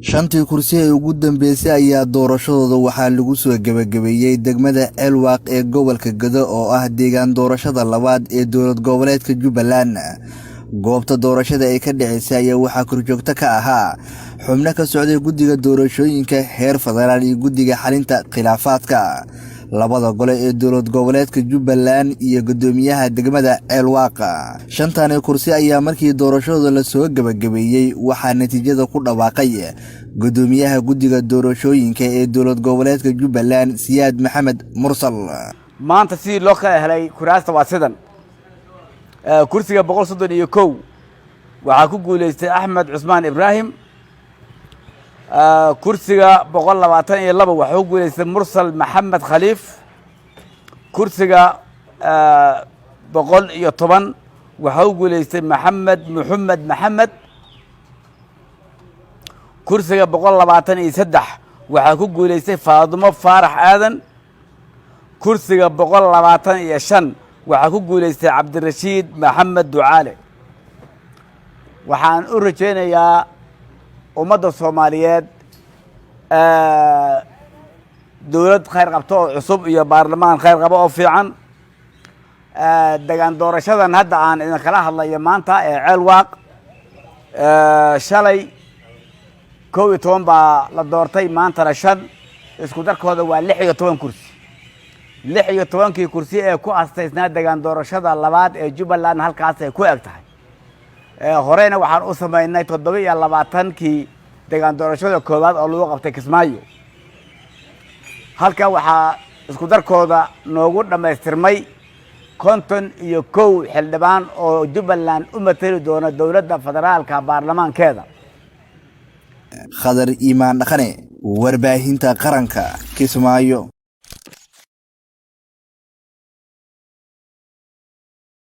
Shantii kursi ee ugu dambeysay ayaa doorashadooda waxaa lagu soo gebagabeeyey degmada Ceelwaaq ee gobolka Gedo, oo ah deegaan doorashada labaad ee dowlad goboleedka Jubbaland. Goobta doorashada ay ka dhaceysay ayaa waxaa korjoogto ka ahaa xubno ka socday guddiga doorashooyinka heer federaal iyo guddiga xalinta khilaafaadka labada gole ee dowlad goboleedka Jubbaland iyo guddoomiyaha degmada Ceelwaaq. Shantani kursi ayaa markii doorashadooda lasoo gebagabeeyey waxaa natiijada ku dhawaaqay guddoomiyaha guddiga doorashooyinka ee dowlad goboleedka Jubbaland, Siyaad Maxamed Mursal. Maanta sidii loo kala helay kuraasta waa sidan: kursiga 131 waxaa ku guuleystay Axmed Cusmaan Ibraahim. Kursiga 122 waxaa ku guuleystay Mursal Maxamed Khaliif. Kursiga 110 waxaa ku guuleystay Maxamed Muxamed Maxamed. Kursiga 123 waxaa ku guuleystay Faadumo Faarax Aadan. Kursiga 125 waxaa ku guuleystay Cabdirashiid Maxamed Ducaale. Waxaan u rajaynayaa ummadda Soomaaliyeed dowlad khayr qabto oo cusub iyo baarlamaan khayr qabo oo fiican. Degaan doorashadan hadda aan idinkala hadlayo maanta ee Ceelwaaq, shalay 11 baa la doortay, maantana shan. Isku darkooda waa 16 kursi. 16-kii kursi ee ku astaysnaa degaan doorashada labaad ee Jubbaland halkaas ay ku eg tahay. Horeyna waxaan u samaynay 27-kii degaan doorashada koowaad oo lagu qabtay Kismaayo. Halka waxaa isku darkooda noogu dhammaystirmay 51 xildhibaan oo Jubbaland u mateli doona dowladda federaalka baarlamaankeeda. Khadar Iimaan Dhaqane, Warbaahinta Qaranka, Kismaayo.